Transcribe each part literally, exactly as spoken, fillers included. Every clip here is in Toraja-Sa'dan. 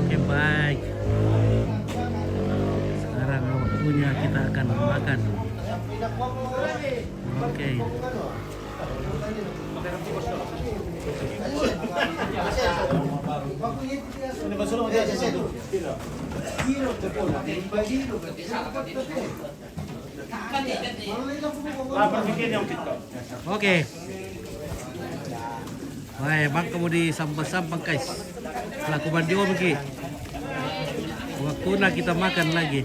Oke, baik. Sekarang waktunya kita akan makan. Oke. Oke. Wah, bang kamu di sampang-sampang, guys. Laku mandi oke. Waktu lah kita makan lagi.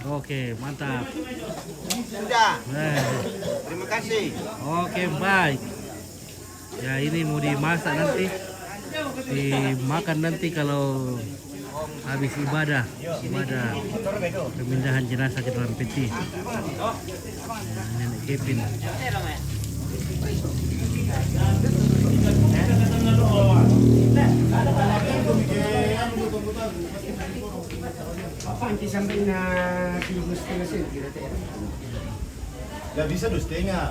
Oke, mantap. Sudah. Eh. Terima kasih. Oke, baik. Ya, ini mau dimasak nanti. Dimakan nanti kalau habis ibadah. Ibadah pemindahan jenazah ke dalam peti. Ya, nenek Kevin. Apa nanti sampai na tiga setengah sen kira-kira? Nggak bisa dua setengah.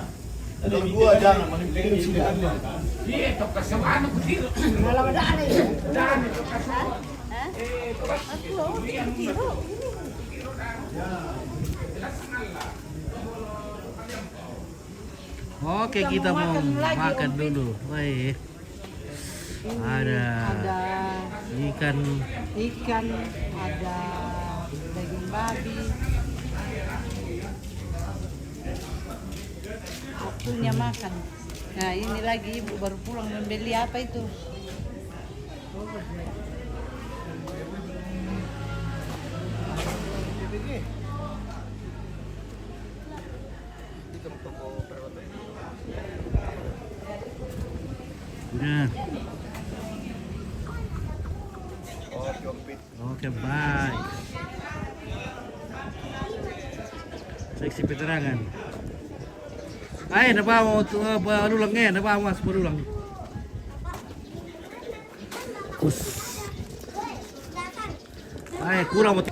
Kalau dua jangan, mending sini dua. Iya, toka semana begitu. Kalau ada aneh. Jangan toka semana. Hah? Aku, aku, aku. Oke, kita mau makan dulu. Baik. Ini ada ikan. Ikan, ada daging babi. Waktunya makan. Nah, ini lagi ibu baru pulang membeli apa itu? Udah. Oke, bye. Seksi peterangan. Ayo, na bawa tu, eh, bawa ulang, eh, na bawa mas ulang. Us. Ay, kurang mo.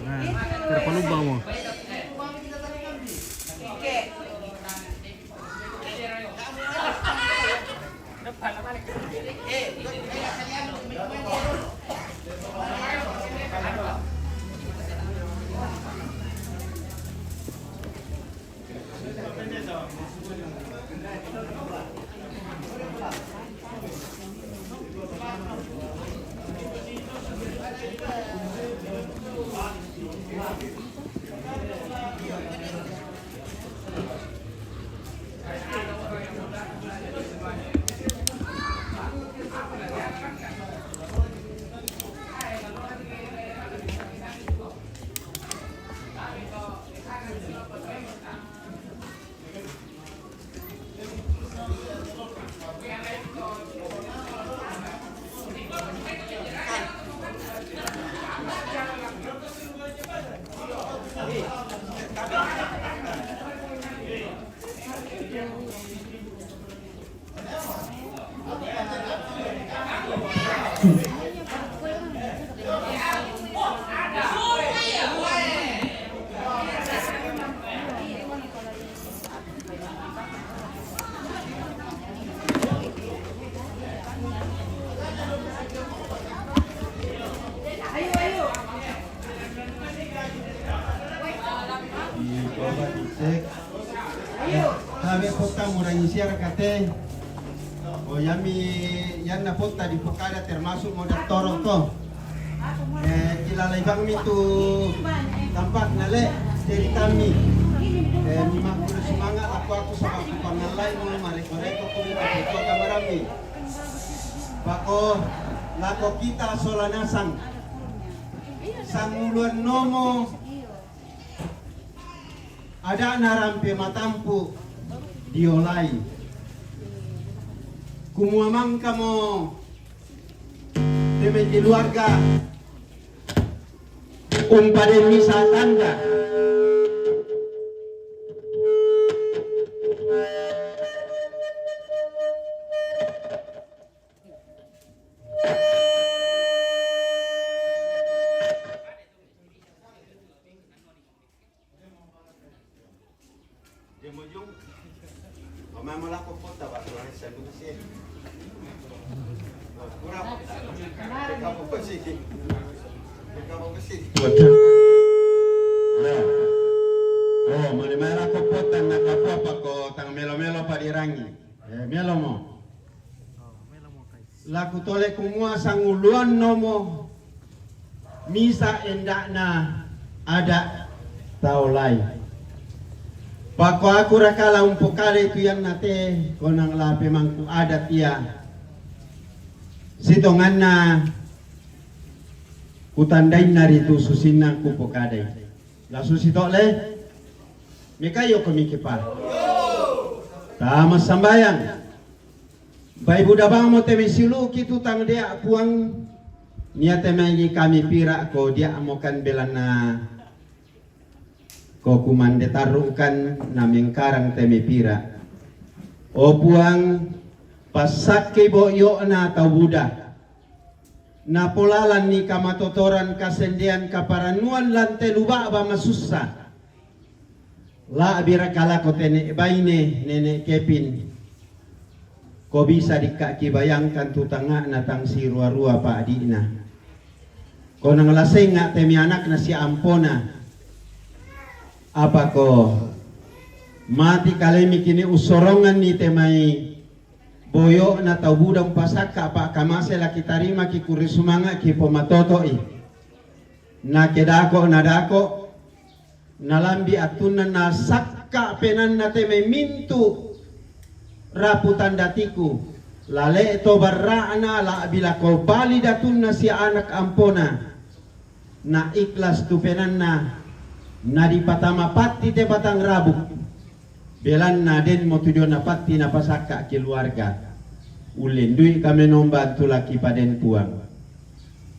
Nah, terpalubang mo. Di Bapak Dicek. Eh, tabe potta murang isiara kate. Oh, yami, yanna potta di pokada termasuk modal torong to. Eh, kilalai bang mi tu tempat nale ceritami. Eh, mi makkuna sumanga lako aku sama aku pangallai mo mareko-reko ko mi tu kamarami. Pako lako kita sola nasang. Sanguluan nomo. Ada'na rampe matampu diolai. Kumua mangkamo te mai keluarga. Umpade misa tanda. Kota. Oh, mane mai lako kota na kapapa ko tang melo-melo padirangi. Eh, melo mo. Laku tole kumua sanguluan nomo misa endakna ada tau lai. Pako aku rakala umpokade tu yang nate konang lape mangku adat ia. Sitonganna kutandainna ritu susinna kupokade. Lasu sitole. Mekayo komi kepa. Tama sambayang. Bai buda bamo teme silu kitu tang dea puang. Nia teme ni kami pira ko dia mokan belana. Ko kumande tarukan na mengkarang teme pira. O puang, pasakke bo yokna tau buda. Na polalan ni kamatotoran kasendean kaparanuan lante lubak ba masussa. La bira kalako tene baine nene Kepin. Ko bisa dikaki bayangkan tu tangakna tang sirua-rua pa adikna. Ko nang lasenga temi anakna si ampona. Apa ko mati kalemi kini usorongan ni temai boyokna tau buda umpasakka apa kamase laki tarima ki kuri sumanga ki pomatoto'i. Na kedako na dako. Nalambi atunna nasakka penanna teme mintu rapu tandatiku. Lale to barra'na la bilako bali datunna sia anak ampona. Na ikhlas tu penanna na dipatama patti te patang rabuk. Belanna den mo tujuanna patti napasakka keluarga. Ulendui kame nomba tulaki paden puang.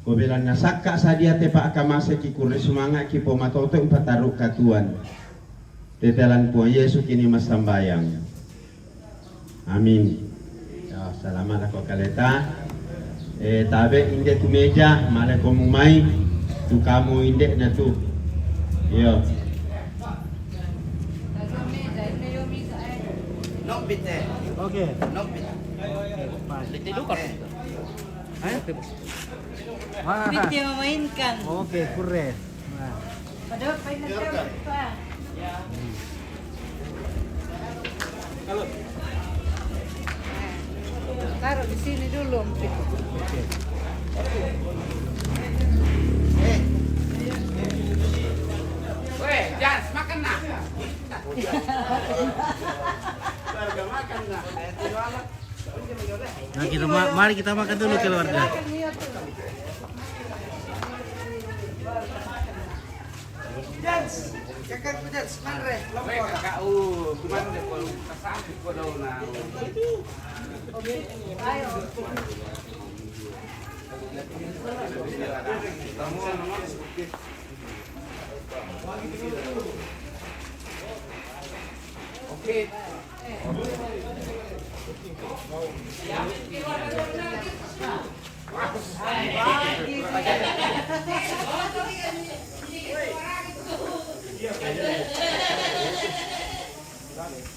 Ko belanna sakka sadia tepa akamaseki kurre sumanga'ki pomatoto ipataru katuan. Tetelan Puang Yesu kini massambayang. Amin. Ya, salama lako kaleta. Eh, tabe inde tu meja, male ko mumai, tu kamu inde na tu. Iyo. Nokbit eh. Oke. Nokbit. Oke, fine. Liti luka. Oke. Eh? Wah. Piti memainkan. Oke, kure. Nah. Padahal paingan kau, Pak. Taruh di sini dulu, Om Pit. Oke. Weh, Jans, makan nah. Warga makan nah. Nah, kita ma- mari kita makan dulu keluarga. Jans, kakakku Jans, manre, lompok. Kakak, uh, kemarin dia kalau kasih kau daun nah. Oke.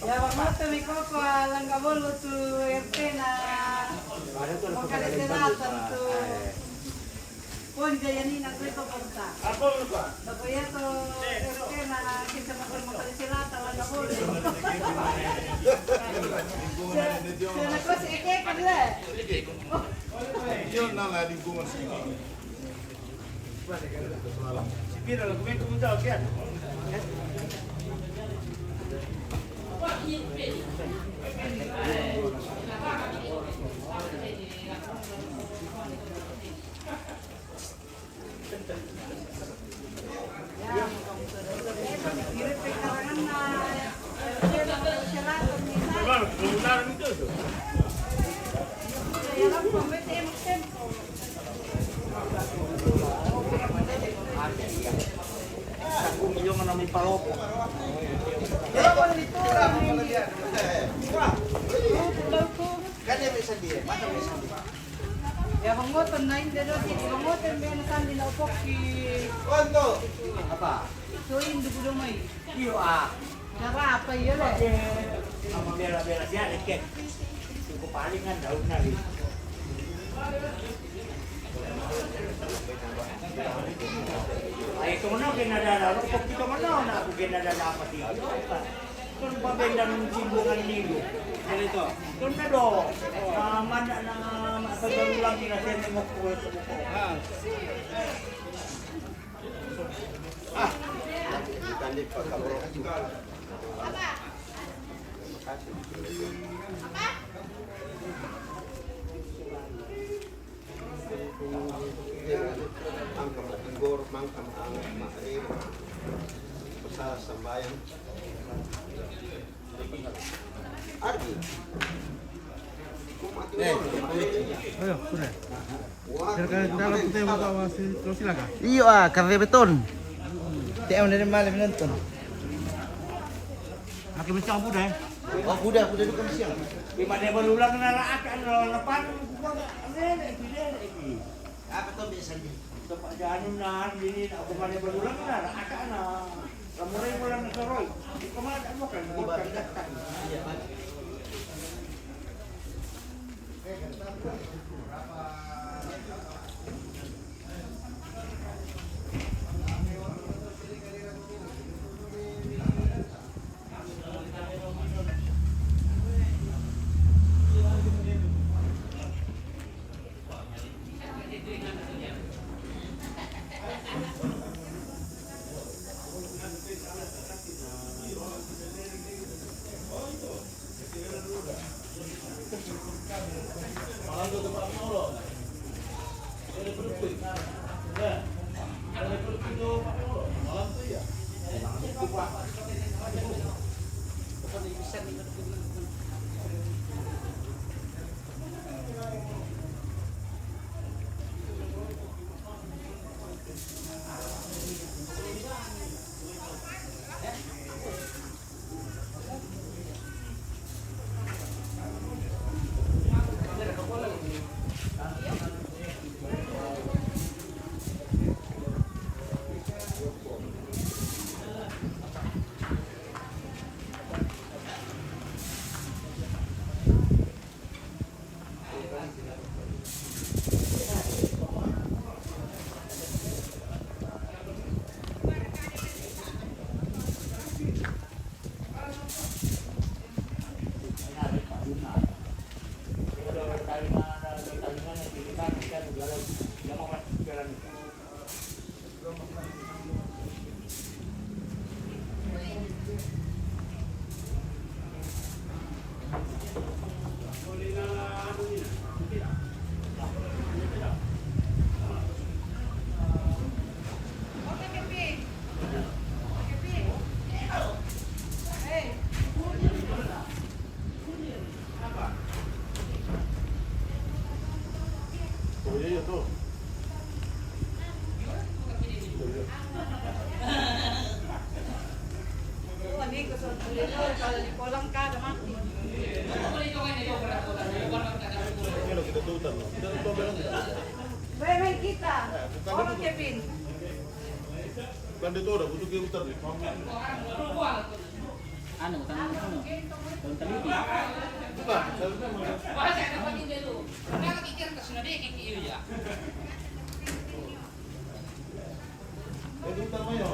Ya, waktu mi koko langga bolu tu R T na. Mokale selatan tu. Ponja ya ni na kue to porta. Apa lupa? Toko ya to R T na kita makan mokale selatan langga bolu. Sana kos eke kan le. Yo na la lingkungan sini. Mana mi palopo. Kan dia bisa dia, masa bisa dia. Ya, bangotan na hindi na, sige, bangotan, may nasan din na upok si Kuan to? Apa? Soy, hindi ko daw may. Iyo, ah. Nara, apa yun, eh? Ang mabela-bela siya, eh, kaya. Hindi ko palingan, daw na rin. Ay, ito mo na, kinadala. Pag ito mo na, na ako kinadala pa siya. Kung pabenda ng simbungan nilo. Ganito. Kung na do, ah, mana na, masagal lang, kinasente mo po. Ah. Ah. Hindi ka, hindi pagkabro. Ang kamatigor, mang kamaang, maaring, sa sambayan. Ardi. Eh, ayo, sudah. Silakan, dalam kita yang bawa si Rosila kah? Iyo, ah, kafe beton. T M dari malam nonton. Makin mencang kuda, eh? Oh, kuda, kuda itu kan siang. Lima dia berulang nara akan lo lepas. Apa tuh biasanya? Tempat jalan na, ini aku mana berulang nara akan na. Kamu mulai bulan Soroi. Kemana tak bukan? Bukan datang. Bai, bai, kita. Orang Kevin. Kan dia tu dah butuh dia utang ni. Anu, utang ni, anu. Daun teliti. Bukan, saya memang. Bahasa ada pakai dulu. Karena lagi kira tak sudah deh, kayak gitu ya. Dia tu utang mana?